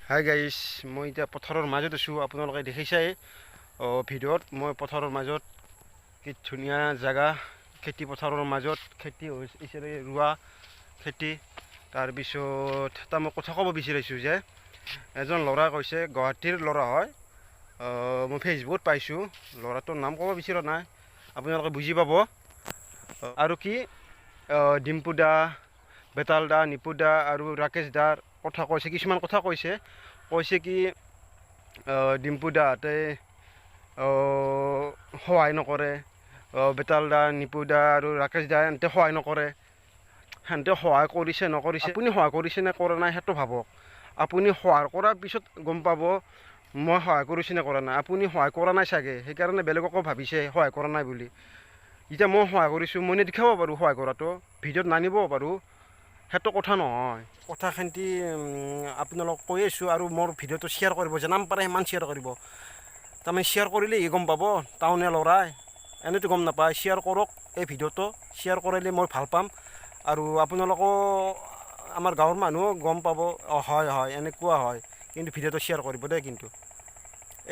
Hi guys, মই এতিয়া পথাৰৰ মাজত আছোঁ। আপোনালোকে দেখিছাই ভিডিঅ'ত মই পথাৰৰ মাজত। কি ধুনীয়া জেগা, খেতি পথাৰৰ মাজত খেতি হৈছে, ৰোৱা খেতি। তাৰপিছত এটা মই কথা ক'ব বিচাৰিছোঁ যে এজন ল'ৰা কৈছে, গুৱাহাটীৰ ল'ৰা হয়, মই ফেচবুকত পাইছোঁ। ল'ৰাটোৰ নাম ক'ব বিচৰা নাই, আপোনালোকে বুজি পাব। আৰু কি ডিম্পু দা, বেতাল দা, নিপু দা আৰু ৰাকেশ দাৰ কথা কৈছে, কিছুমান কথা কৈছে। কৈছে কি ডিম্পু দাহঁতে সহায় নকৰে, বেতাল দা, নিপু দা আৰু ৰাকেশ দা এহেঁতে সহায় নকৰে। সিহঁতে সহায় কৰিছে নকৰিছে, আপুনি সহায় কৰিছে নে কৰা নাই সেইটো ভাবক। আপুনি সহায় কৰাৰ পিছত গম পাব মই সহায় কৰিছোঁ নে কৰা নাই। আপুনি সহায় কৰা নাই চাগে, সেইকাৰণে বেলেগকো ভাবিছে সহায় কৰা নাই বুলি। এতিয়া মই সহায় কৰিছোঁ, মই নেদেখাব পাৰোঁ সহায় কৰাটো, ভিডিঅ'ত নানিবও পাৰোঁ, সেইটো কথা নহয়। কথাখিনি আপোনালোক কৈ আছোঁ আৰু মোৰ ভিডিঅ'টো শ্বেয়াৰ কৰিব, যিমান পাৰে সিমান শ্বেয়াৰ কৰিব। তাৰমানে শ্বেয়াৰ কৰিলে ই গম পাব, টাউনীয়া ল'ৰাই এনেইতো গম নাপায়। শ্বেয়াৰ কৰক এই ভিডিঅ'টো, শ্বেয়াৰ কৰিলে মই ভাল পাম আৰু আপোনালোকো আমাৰ গাঁৱৰ মানুহো গম পাব, অঁ হয় হয়, এনেকুৱা হয়। কিন্তু ভিডিঅ'টো শ্বেয়াৰ কৰিব দেই, কিন্তু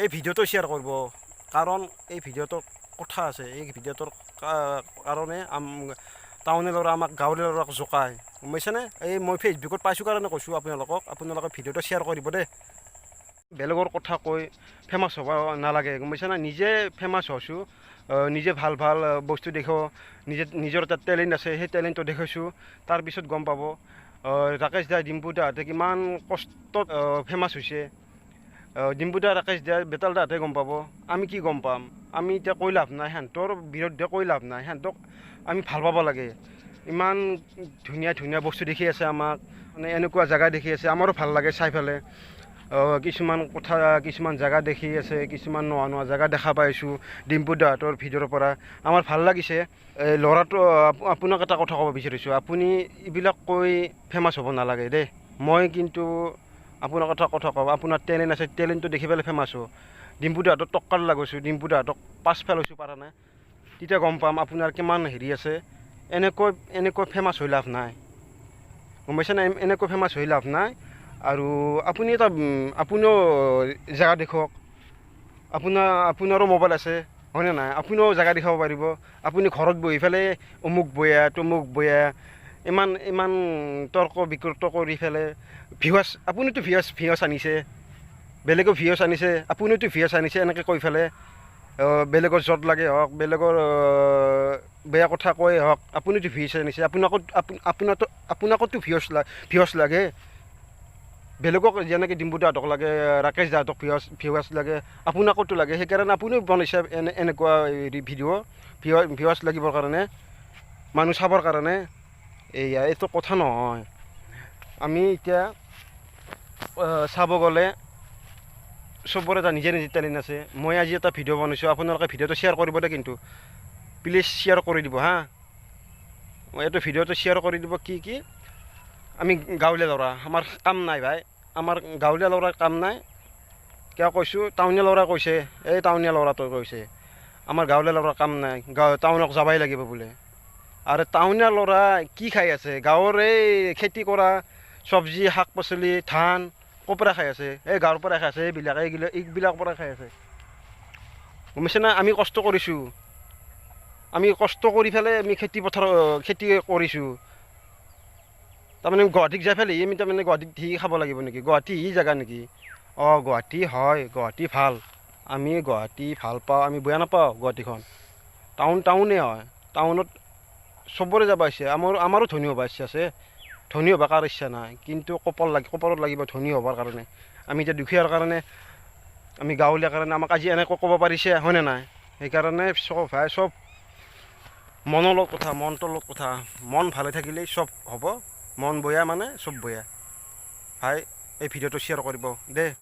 এই ভিডিঅ'টো শ্বেয়াৰ কৰিব, কাৰণ এই ভিডিঅ'টোৰ কথা আছে। এই ভিডিঅ'টোৰ কাৰণে টাউনীয়া ল'ৰা আমাক গাঁৱলীয়া ল'ৰাক জোকায়, গম পাইছেনে? এই মই ফেচবুকত পাইছোঁ কাৰণে কৈছোঁ আপোনালোকক। আপোনালোকে ভিডিঅ'টো শ্বেয়াৰ কৰিব দেই। বেলেগৰ কথা কৈ ফেমাছ হ'ব নালাগে, গম পাইছেনে? নিজে ফেমাছ হৈছোঁ, নিজে ভাল ভাল বস্তু দেখুৱাওঁ, নিজে নিজৰ এটা টেলেণ্ট আছে, সেই টেলেণ্টটো দেখুৱাইছোঁ। তাৰপিছত গম পাব ৰাকেশ দা, ডিম্পু দাহঁতে কিমান কষ্টত ফেমাছ হৈছে। ডিম্পু দা, ৰাকেশ দা, বেতাল দাহঁতে গম পাব, আমি কি গম পাম? আমি এতিয়া কৈ লাভ নাই, সিহঁতৰ বিৰুদ্ধে কৈ লাভ নাই। সিহঁতক আমি ভাল পাব লাগে। ইমান ধুনীয়া ধুনীয়া বস্তু দেখি আছে আমাক, মানে এনেকুৱা জেগা দেখি আছে, আমাৰো ভাল লাগে চাই পেলাই। কিছুমান কথা, কিছুমান জেগা দেখি আছে, কিছুমান নোহোৱা নোহোৱা জেগা দেখা পাইছোঁ ডিম্পু দাহঁতৰ ভিডিঅ'ৰ পৰা, আমাৰ ভাল লাগিছে। এই ল'ৰাটো, আপোনাক এটা কথা ক'ব বিচাৰিছোঁ, আপুনি এইবিলাক কৈ ফেমাছ হ'ব নালাগে দেই। মই কিন্তু আপোনাক এটা কথা কওঁ, আপোনাৰ টেলেণ্ট আছে, টেলেণ্টটো দেখি পেলাই ফেমাছ হ'ব। ডিম্পু দাহঁতক টক্কাৰ লাগিছোঁ, ডিম্পু দাহঁতক পাছ ফেল হৈছোঁ পৰা নাই, তেতিয়া গম পাম আপোনাৰ কিমান হেৰি আছে। এনেকৈ এনেকৈ ফেমাছ হৈ লাভ নাই, গম পাইছেনে? এনেকৈ ফেমাছ হৈ লাভ নাই। আৰু আপুনি এটা আপুনিও জেগা দেখুৱাওক। আপোনাৰো মোবাইল আছে, হয়নে নাই? আপুনিও জেগা দেখুৱাব পাৰিব। আপুনি ঘৰত বহি পেলাই অমুক বয়া তমুক বয়া ইমান ইমান তৰ্ক বিতৰ্ক কৰি পেলাই ভিউৱাৰ্ছ, আপুনিতো ভিউৱাৰ্ছ আনিছে, বেলেগো ভিউৱাৰ্ছ আনিছে, আপুনিওতো ভিউৱাৰ্ছ আনিছে। এনেকৈ কৈ পেলাই বেলেগৰ য'ত লাগে হওক, বেলেগৰ বেয়া কথা কৈ হওক, আপুনিতো ভিউৱাৰ্ছ আনিছে। আপোনাকোতো ভিউৱাৰ্ছ লাগে। বেলেগক যেনেকৈ ডিম্পু দাহঁতক লাগে, ৰাকেশ দাহঁতক ভিউৱাৰ্ছ লাগে, আপোনাকোতো লাগে। সেইকাৰণে আপুনিও বনাইছে এনেকুৱা হেৰি ভিডিঅ', ভিউৱাৰ্ছ লাগিবৰ কাৰণে, মানুহ চাবৰ কাৰণে। এয়া এইটো কথা নহয়। আমি এতিয়া চাব গ'লে চবৰে এটা নিজে নিজে টেলেণ্ট আছে। মই আজি এটা ভিডিঅ' বনাইছোঁ, আপোনালোকে ভিডিঅ'টো শ্বেয়াৰ কৰিব দেই কিন্তু, প্লিজ শ্বেয়াৰ কৰি দিব। হা, এইটো ভিডিঅ'টো শ্বেয়াৰ কৰি দিব। কি কি আমি গাঁৱলীয়া ল'ৰা, আমাৰ কাম নাই ভাই, আমাৰ গাঁৱলীয়া ল'ৰাৰ কাম নাই। কিয় কৈছোঁ? টাউনীয়া ল'ৰা কৈছে, এই টাউনীয়া ল'ৰাটোৱে কৈছে আমাৰ গাঁৱলীয়া ল'ৰাৰ কাম নাই, গাঁও টাউনক যাবই লাগিব বোলে। আৰু টাউনীয়া ল'ৰা কি খাই আছে? গাঁৱৰ এই খেতি কৰা চব্জি, শাক পাচলি, ধান ক'ৰ পৰা খাই আছে? এই গাঁৱৰ পৰা খাই আছে, এইবিলাক এইবিলাক এইবিলাকৰ পৰা খাই আছে, গম পাইছে না? আমি কষ্ট কৰিছোঁ, আমি কষ্ট কৰি পেলাই আমি খেতি পথাৰ খেতি কৰিছোঁ। তাৰমানে গুৱাহাটীক যাই পেলাই আমি তাৰমানে গুৱাহাটীত সি খাব লাগিব নেকি? গুৱাহাটী ই জেগা নেকি? অঁ, গুৱাহাটী হয়, গুৱাহাটী ভাল, আমি গুৱাহাটী ভাল পাওঁ, আমি বেয়া নাপাওঁ গুৱাহাটীখন। টাউন টাউনে হয়, টাউনত চবৰে যাব ইচ্ছা, আমাৰো ধনী হ'ব ইচ্ছা আছে। ধনী হ'ব কাৰ ইচ্ছা নাই? কিন্তু কপাল লাগি কপালত লাগিব ধনী হ'বৰ কাৰণে। আমি এতিয়া দুখীয়াৰ কাৰণে, আমি গাঁৱলীয়া কাৰণে আমাক আজি এনেকৈ ক'ব পাৰিছে, হয়নে নাই? সেইকাৰণে চব ভাই, চব মনৰ লগত কথা, মনটোৰ লগত কথা। মন ভালে থাকিলেই চব হ'ব, মন বয়া মানে চব বয়া। ভাই, এই ভিডিঅ'টো শ্বেয়াৰ কৰিব দেই।